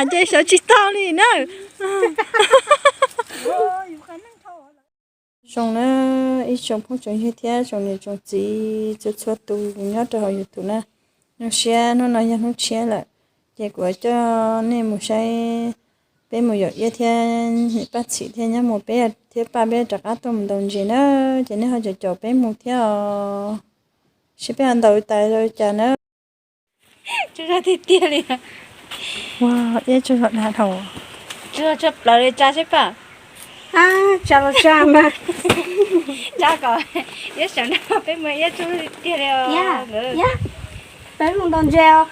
Ces sawv tsis tau li na. Zoo na, ib tsoom phooj tsoom ywg thiab tsoom niam tsoom txiv txhua txhua tus nyob rau hauv YouTube na, zoo siab hnub no yog hnub tshiab lawm, ces kuv coj nej mus saib peb mus yaum iab thiab niam Paj Txhim thiab nyob mus peb thiab Paj peb rov qab tuaj mus ntaus ntses na, ces nej ho caum caum peb mus thiab os, seb peb ho ntaus tas zoo li cas na. Tiag tiag li. Ua, iab tsaug zog dag dhau. Tsaug zog tshaj plaws li, tsa seb Paj. Tsa los tsa mas. Tsa kom iab sawv nrog peb mus, iab tsaug tiag li. Peb mus ntaus ntses os.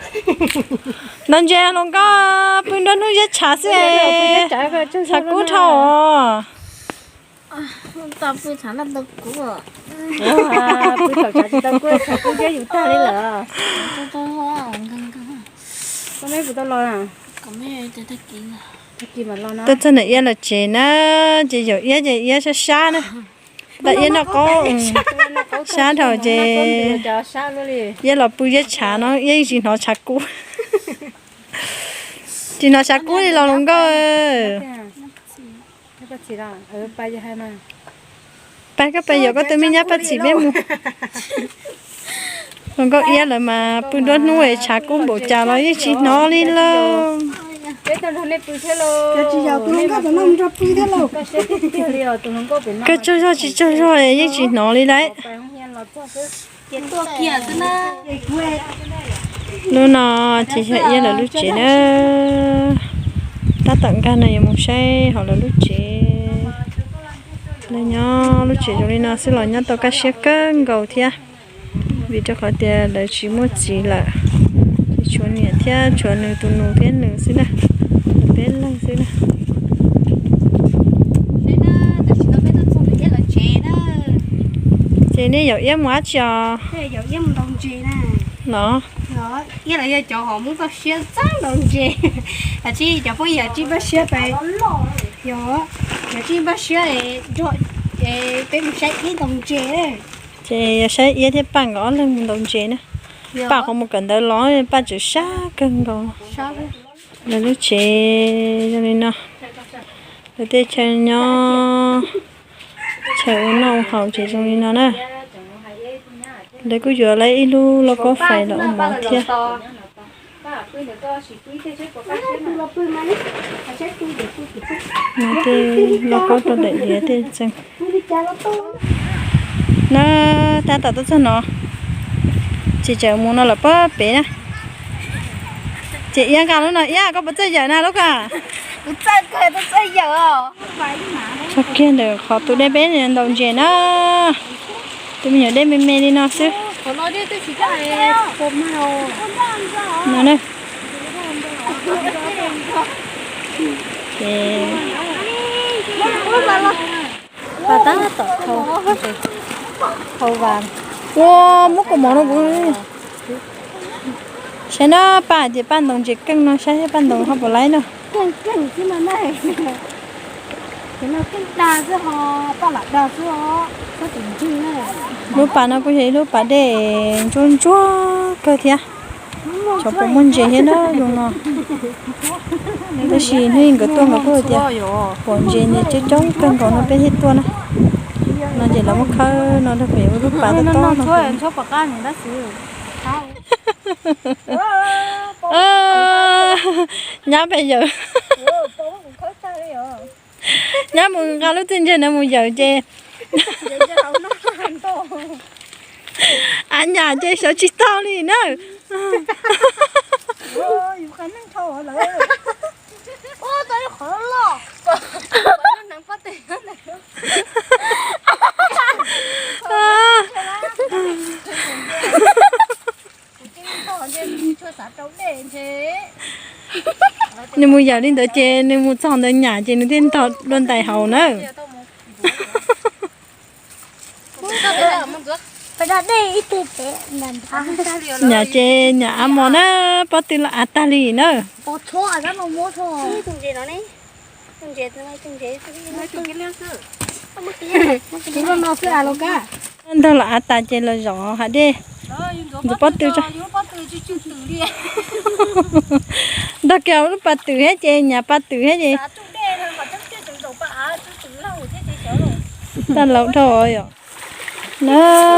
Ntaus ntses los nkauj, pw nruab hnub iab tshav xwb. Tshav kub dhau os. Tau pw tshav tau kub. Pw thaum tshav tsis tau kub, tshav kub thiab yus tag li lawm. Koj meb puas tau los na? Tag kis mam los na. Tuaj txog ntawm iab lawv tsev na, ces yaum iab ces iab sab sab na. Tau iab noj qaub, sab dhau ces iab los pw iab tshav no iab yeej tsis hnov tshav kub. Tsis hnov tshav kub li los hluas nkauj. Pab koj pab yuav koj tus me nyab Paj Txhim peb mus. Hluas nkauj iab lawv mas pw nruab hnub es tshav kub npaum cas los yeej tsis hnov li lauj. Koj tsaug zog tsis tsaug zog yeej tsis hnov li lauj. Lub no ces yog iab lawv lub tsev na. Tab tom nkag no yuav mus saib hauv lawv lub tsev. Lawv nyob lub tsev zoo li no xwb los nyob tau kaj siab kawg nkaus thiab, vim rau qhov tias lawv tsis muaj txiv lawm, ces tshuav niam thiab tshuav nws tus nus thiab nws xwb na, peb leeg xwb na. Ces nej yaum iab mus dab tsi os? Los, iab los yog cov hom muab npaj siab txawj ntaus ntses, cov phooj ywg tsis npaj siab pem, yog cov tsis npaj siab nrog peb mus saib iab ntaus ntses. Ces yog saib iab thiab Paj nkawd ob leeg mus ntaus ntses na. Paj qhov mus kawm ntawv los, Paj tseem sab kawg nkaus. Lawv lub tsev zoo li no, lawv tej chaw nyob, chaw ua noj ua haus ces zoo li no na. Lawv kuj yuav lawv ib lub lauj kaub fais los ua mov thiab. No tej lauj kaub rau daim diav tej txeeg. Na, tab tom tuaj txog no, ces tseem mus no lawm pob pem na. Ces iab nqa lub no, iab koj puas txawj yawm na lub ko? Txog kiag ntawm qhov tus dej peb ntaus ntses na, tus me nyuam dej me me li no xwb. No na. Ces Paj tab tom thau, thau vas. Ua, muab kaus mom rau kuv. Saib na, Paj hais tias Paj ntaus ntses keej no, saib Paj ntaus ho puas laib no. Lub pas no kuj yog ib lub pas dej ntsuab ntsuab kawg thiab. Xyov puas muaj ntses thiab na zoo no. Tab sis hnub nkawd tuaj nkawd kuj hais tias pom ntses coob coob kawg nkaus no peb thiaj tuaj na. No ces lawv muab khawb no rau pem ua lub pas tob tob no. Nyab pem yawm. Nyab mus nqa lub txiaj ntsig no mus yawm ces av nyam ces sawv tsis tau li na. Nws mus yawm li ntawd ces nws mus txog ntawd nyam ces nws thiaj ntog dua ntais hauv na. Nyam ces nyam av mos na, pob tw los av tag li na. Ntog los av tas ces los zov hav dej, ntxuav pob tw tso. Tag kiag lub pas twm thiab ces nyam pas twm thiab ces. Tag laus dhau yom. Na,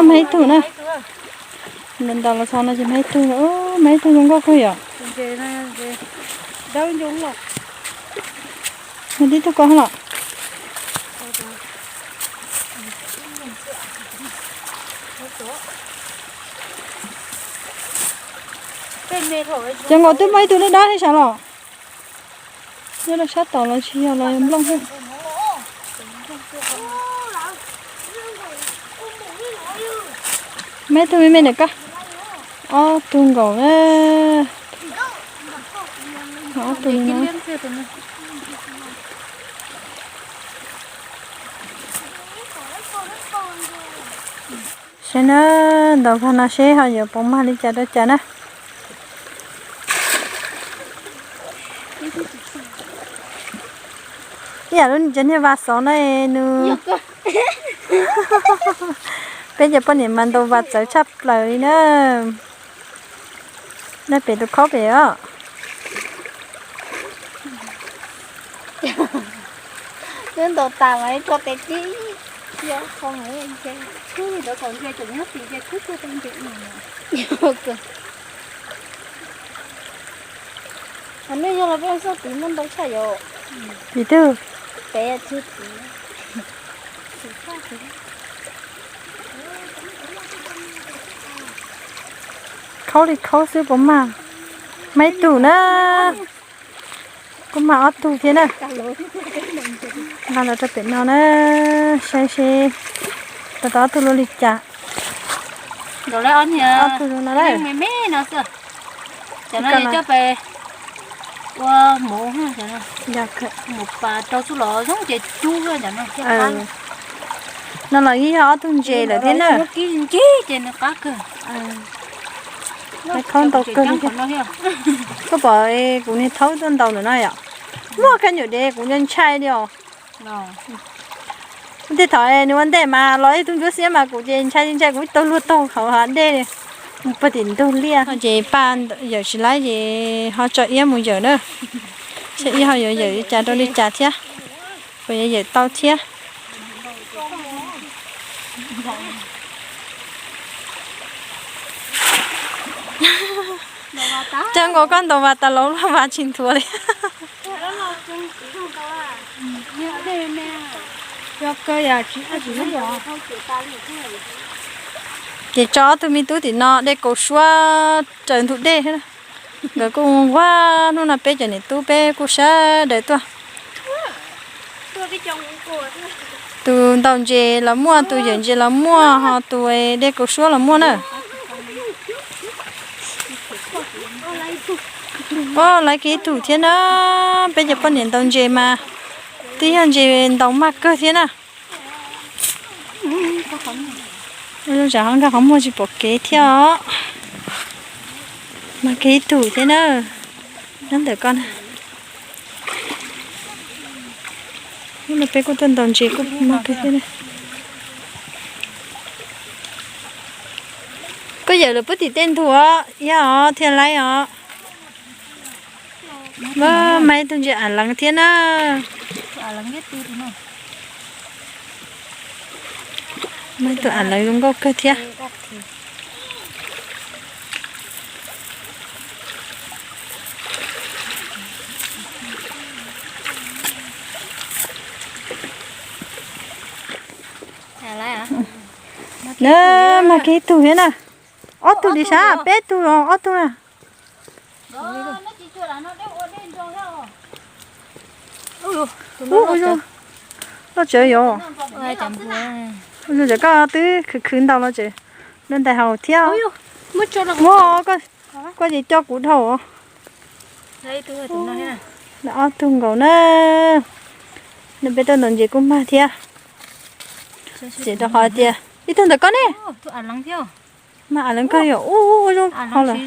mag ib tug na. Ntaus los txog no ces mag ib tug, mag ib tug zoo nkauj kawg yom. Mag tib tug ko los. Cov nkaus twb muaj ib tug dawb dawb thiab sav los. Nyob rau sab tom los tsis yog los yog nplooj thiab. Mag ib tug me me ntawm ko. Ob tug nkaus na. Ob tug li no. Saib na, ntaus vag no seb ho yuav puas mag li cas rau cas na. Ib yam li cov niag vas xov no nws. Peb cov poj niam mas ntaus vas txawv tshaj plaws li na. Nyob pem tus khaub pem os. Twb ntaus tas mas rho tes tib, tsis yog qhov mus ntse, tshwb li ntawd kom ntse tseem nyob tim ntse tshwb tuaj tau ntse no. Hos nej yog los peb xoj tid muaj ntau tshaj yom. Tim twg? Pem tshwb tid. Khaub li khaub xwb puas mag? Mag ib tug na. Kuj mag ob tug thiab na. Nqa los rau pem no na, saib seb tau tau ob tug lub li cas. Ob tug zoo no na. Me me no xwb. Cov no coj pem ua hmuv, hmuv pas rau xub los zoo ces cub cov no. No los yeej yog ob tug ntses lawm thiab na. Kib ncig ces nws qab kawg. Khaub ntau kawg li. Koj pom kuv niag thaub tuaj ntaus ntawm no yom? Muaj kab nyuam dev kuv nco ntshai li os. Tej thaum nws ua ntej mas los ib tug ntsuab xiab mas kuv ces ntshai ntshai kuv tau luag taug hauv hav dej mus pag tim ntug liaj. Ces Paj yawm tsis laib ces ho tso Iab mus yawm na. Saib Iab ho yuav yawm li cas rau li cas thiab. Puas yuav yawm tau thiab. Cas nkaus koj ntaus vas tas laus loj vas tsis nthuav li. Ces tso ob tug me tub tim no dej kaus suab raws ntug dej. Nkawd kuj nquag, hnub no peb cov niam tub peb kuj sawv daws tuaj. Tus ntaus ntses los muaj, tus yawm ntses los muaj, ho tus dej kaus suab los muaj na. Pab laiv kiag ib tug thiab na, peb cov poj niam ntaus ntses mas twb yog ntses ntaus mag kawg thiab na. Zoo tsam ho nkag qhov muag tsis pom kev thiab os. Mag kiag ib tug thiab na, nyob ntawm ko na. Hnub no peb kuj tuaj ntaus ntses kuj mag kawg thiab na. Koj yawm lawm puag tim tej ntug os, Iab os, thiaj laib os. Mag ib tug ntses av leev thiab na. Mag ib tug av leev zoo nkauj kawg thiab. Na, mag kiag ib tug thiab na. Ob tug li sab, peb tug los ob tug na. Ub, ub, loj tsawv yom. Ub, tsam koj twb khwv khwv ntaus los tseem nrog ntais haus thiab. Muab, koj ces coj kuv dhau. Ob tug nkaus na. Nws peb tuaj ntaus ntses kuj mag thiab. Tseem rau qhov tias ib tug ntawm koj ne. Mag av leev kawg yom, ub, ub, zoo ho lawm.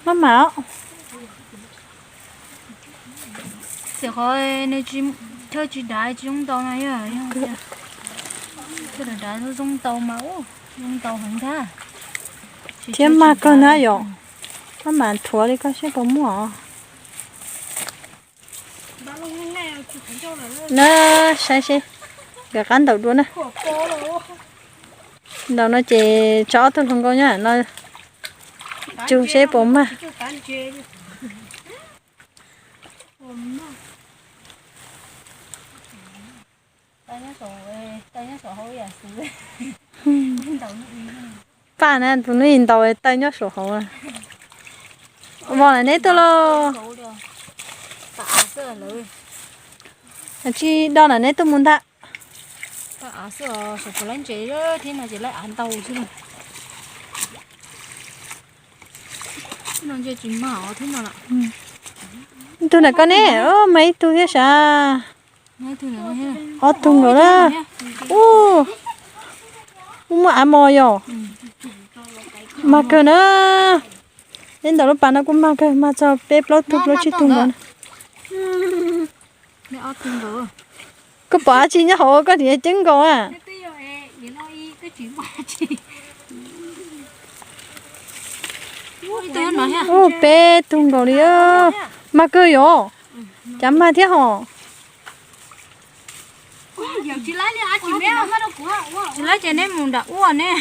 Maj mam os. Txiv qhov nws chaw tsis dav tsis zoo ntaus no yog. Cov dav dav zoo ntau mas, zoo ntau heev ntag. Thiab mag kawg na yom. Koj mam thuav li koj seb puas muaj os. Na, saib seb, nkawd qab ntaus dua na. Ntaus no ces tso ob tug hluas nkauj nyob no tsug seb puas mag. Paj na, tus nub ntaus taw nyob saum hauv. Vos na neb tuaj lauj. Tsis do na neb tuaj mus ntag. Ib tug na koj ne, mag ib tug thiab sav. Ob tug nkaus na. Ub, muaj av mos yom. Mag kawg na. Neb ntaus lub pas no kuj mag kawg, mag txog peb plaub tug plaub tsib tug nkaus na. Koj pom dab tsi nyob hauv koj niam ceeb nkaus a? Ub, peb tug nkaus li. Mag kawg yom. Cas mag thiab hos. Tsis laib ces neb mus nram ub ne.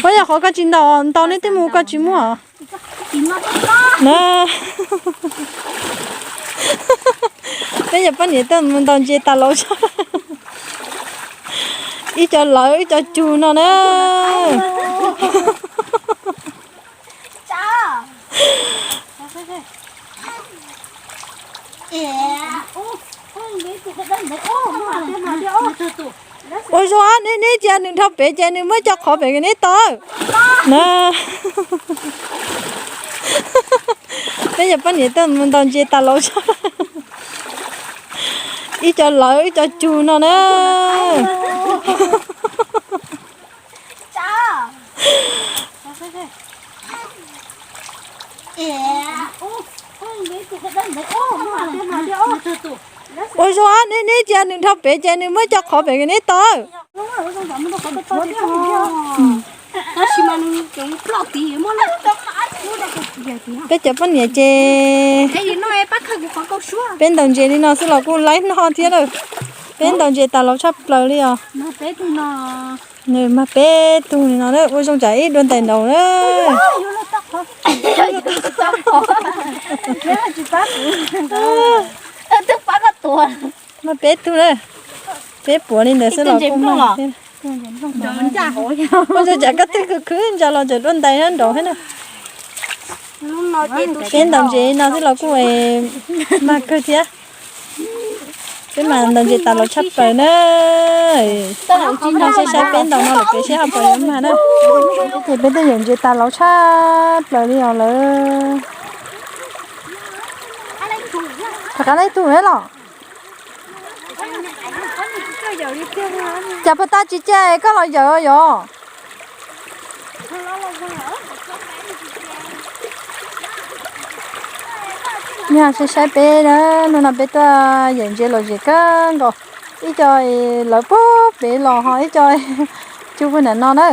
Puas yog qhov koj tsis ntaus, ntaus neb twb mus koj tsis muaj. Na, peb cov poj niam tuaj mus ntaus ntses tas laus tshaj. Ib co lawv ib co cug no na. Ua zoo, neb, neb cia nws dhau pem ces nws muab cov qhov pem neb tau na. Peb cov poj niam tuaj mus ntaus ntses tas laus tshaj. Ib co lawv ib co cug no na. Ua zoo, neb, neb cia nws dhau pem ces nws muab cov qhov pem neb tau. Peb cov poj niam ces peb ntaus ntses li no xwb los kuj laib noj thiab lawm. Peb ntaus ntses tas laus tshaj plaws li os. Nws mag peb tug li no, ua zoo tsam ib dua ntais ntaus na. Mag peb tug na. Peb puav li ntawd xwb los kuj mag thiab. Ua zoo tsam koj twb khwv khwv ntsa los tseem dua ntais nraud thiab na. Peb ntaus ntses no xwb los kuj mag kawg thiab. Peb mas ntaus ntses tas laus tshaj plaws na. Saib saib peb ntaus no lawm peb seb ho puas yuav mag na. Ces peb twb yawm ntses tas laus tshaj plaws li os lawm. Rov qab ib tug thiab los? Cas puag ta tsis cia koj los yawm yom? Nyob saib saib peb na, hnub no peb tuaj yawm ntses lom zem kawg nkaus. Ib co lawv puag pem los ho ib co cug puag nram no na.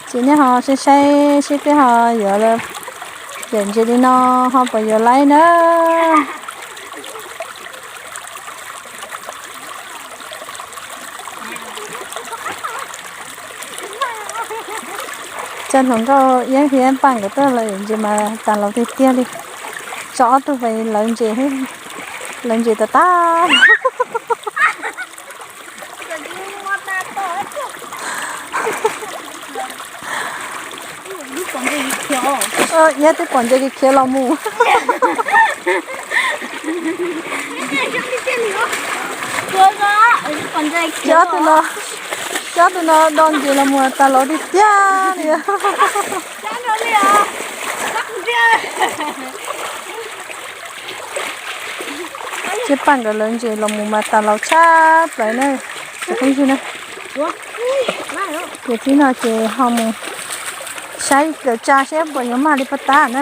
Ces nej ho saib saib seb peb ho yuav yawm ntses li no ho puas yuav laib na. Cov hluas nkauj Iab thiab Paj nkawd tuaj lawv ntses mas tas laus tiag tiag li. Tso ob tug pais lawv ntses, lawv ntses tas tas. Iab twb pom ntses khiav los mus. Cov tus no, cov tus no do ntses los mus tas laus tiag tiag li. Ces Paj nkawd lawv ntses los mus mas tas laus tshaj plaws na. Phooj ywg na, ces tib no ces ho mus saib lawv tsa seb puas yuav mag li puag ta na.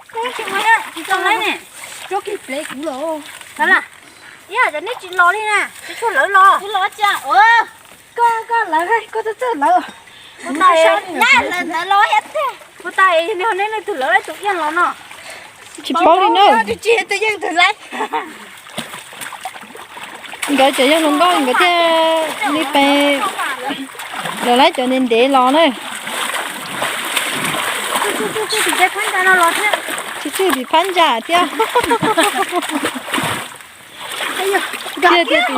Tsis tau lawv ne. Tso kiag plev kuv los. Ib yam cov nej tsis los li na, tsis tshua lawv los. Kuv los cas? Koj, koj lawv, koj txawj txawj lawv. Puas tas, puas tas neb leej twg lawv tus iab los no? Tsis paub li na. Tsis, tsis yeej twg lawv. Nkawd cov yog hluas nkauj nkawd thiaj li pe lawv lawv cov ntev ntev los na. Tsis tswj tim phab ntsa thiab. Thiaj tias tim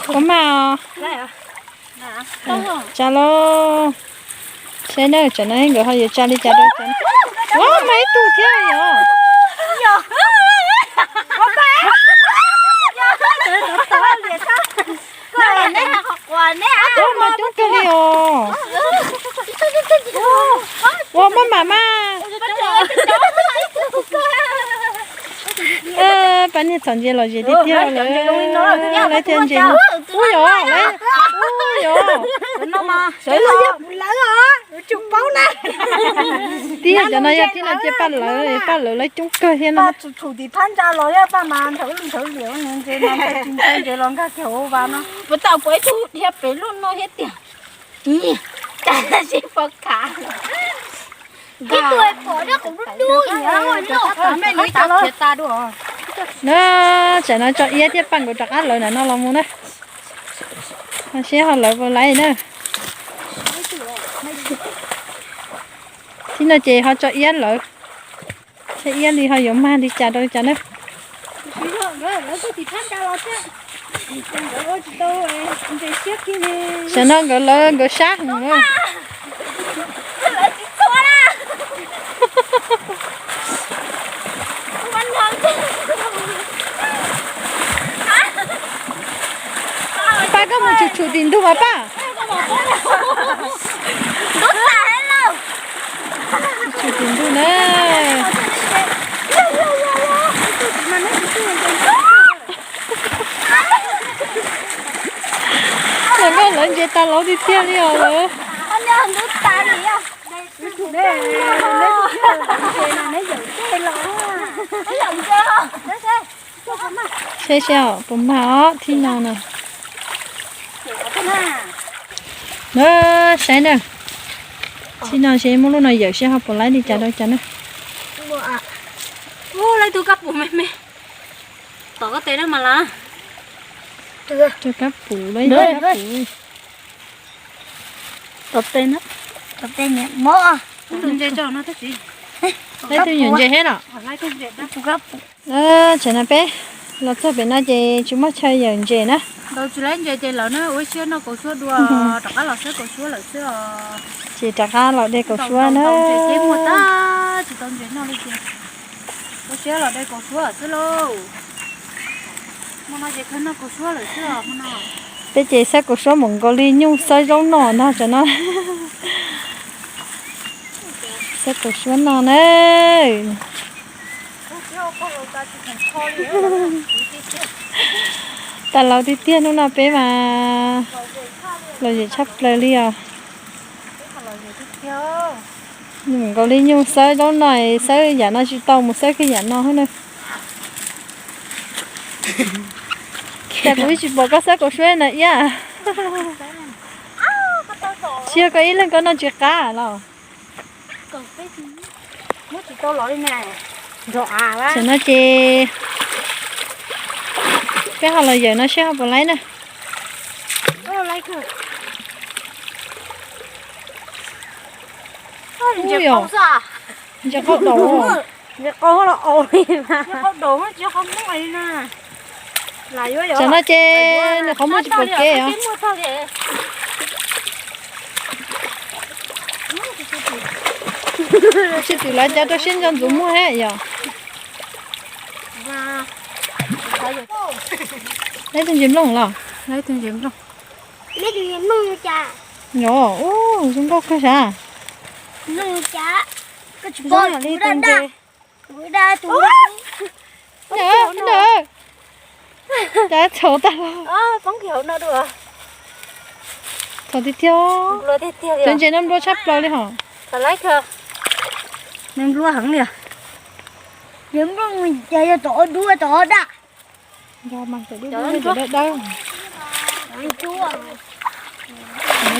ua mas os. Tsa lauj. Saib na, tsam no nkawd ho yuav tsa li cas rau cov. Ua mas ib tug thiab yom. Ua mas coob kawg li os. Ua maj mam mas. Pab niag txom ntse los zes tiag tiag lawm, lawv thiaj ntse. Ub yog, ub yog. Tib yog cov no yog tib no cia paj lawv, paj lawv lawv coob kawg thiab no. Tshum tim phab ntsa los yog paj mas nthawv li nthawv liam ntse mas ntse los nkag kiag hauv vaj no. Puas tau puas ib tug dhia pem lub no thiab tiag. Cas sib pom khav. Ib tug pom rau kuv dub dub. Na, tsam no tso iab thiab paj nkaus rov qab lawv ntawm no los mus na. Ho seb ho lawv puas laiv na. Tib no ces ho tso iab lawv. Seb iab li ho yuav mag li cas rau li cas na. Tam no nkawd lawv nkawd sab heev na. Ntses tas lauv tiag tiag li os lawm. Saib saib os, puas mag os, thib no na. Na, saib na. Thib no ces muab lub no yawm saib ho puas laib li cas rau cas na. Laib tug kab pum me me. Tom koj tes na mas las. Rau kab pum, laib tug kab pum. Tom tes na. Tom tes niam mob. Laib tug nyuam ntses thiab los? Tseem no peb los txog pem no ces tsis muaj chaw yawm ntses na. Tsis laib ntses ces lawv na ua siab noj kaus suab dua, rov qab los xawb kaus suab lawm xwb os. Ces rov qab los de kaus suab na. Ces muaj tag tsis tau ntses noj li ces ua siab los de kaus suab xwb lauj. Hmo no ces kawg noj kaus suab lawm xwb os hmo no. Peb ces xawb kaus suab mus nkaus li nyuj xawb zaub noj ntag tam no. Xawb kaus suab noj na. Tas lauv tiag tiag hnub no peb mas lom zem tshaj plaws li os. Mus nkaus li nyuj xawb zaub no, xawb yam no tsis tau mus xawb kiag yam no na. Cas kuv tsis pom koj xawb kaus suab na iab. Tsis yog koj ib leeg koj noj tsis qab los? Tam no ces peb ho los yawm no seb ho puas laib na. Ntses qau daus. Tam no ces nws qhov muag tsis pom kev os. Sib twm lawv cov rau siab ntso ntxuav muag thiab yom. Laib tug ntses nplooj los? Yog, ub, zoo nkauj kawg sav. Zoo yam li tus ntses. Cas txhaum tag los. Txhaum tiag tiag. Cov ntses no nplua tshaj plaws li hos. Nplua heev li. Yog tom dub tom daj. Dawb dawb.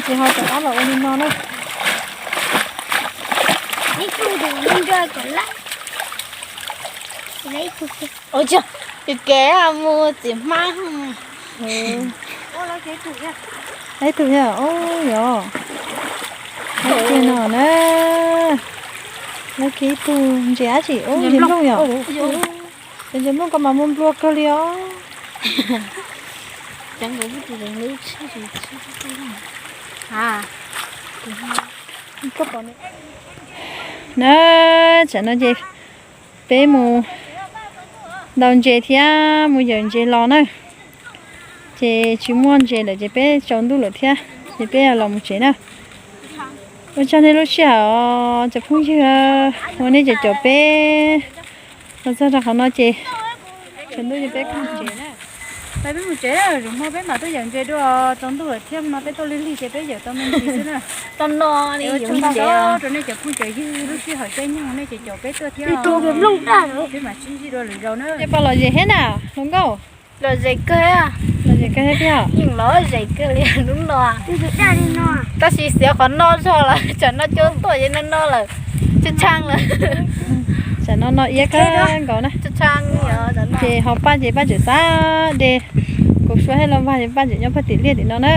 Ces ho rov qab los ua li no na. Ua kev mus txiv hmab. Laib tug thiab, yog. Laib kiag no na. Laib kiag ib tug ntses dab tsi, ub, ntses nplooj yom. Cov ntses nplooj ko mas muaj nplua kawg li os. Na, tsam no ces peb mus ntaus ntses thiab mus yawm ntses los na. Ces tsis muaj ntses lawm ces peb tsaus ntuj lawm thiab ces peb los mus tsev na. Ua tsaug nej lub sij hawm os cov phooj ywg, ua nej cov caum peb los txog rau qhov no ces tsaus ntuj ces peb kuj mus tsev na. Peb mus tsev, zaum no peb mam tuaj yawm ntses dua, tsaus ntuj lawm thiab no peb tuaj lig lig ces peb yawm tau me ntsis xwb na. Tau no li ua tsaug ntau rau nej cov phooj cov ywg lub sij hawm caij nyoog nej ces caum peb tuaj thiab. Peb mam sib ntsib dua lwm zaus na. Ces pom lom zem thiab na, hluas nkauj. Lom zem kawg. Lom zem kawg thiab tiag. Yeej lom zem kawg li hnub no. Tab sis xiav qhov noj zog lawm, tsam no cua tuaj ces no no lawm, tshee tshee lawm. Tsam no no iab kawg nkaus na. Ces ho Paj ces Paj tseem xav de kaus suab thiab los vag ces Paj tseem nyob pag tim liaj tim no na.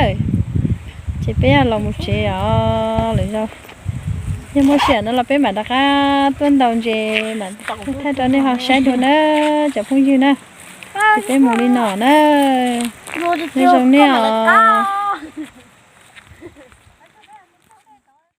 Ces peb yog los mus tsev os lwm zaus. Yog muaj sij hawm no los peb mam rov qab tuaj ntaus ntses mam thaij rau nej ho saib dua na, cov phooj ywg na. Ces peb mus li no na. Nyob zoo nej os.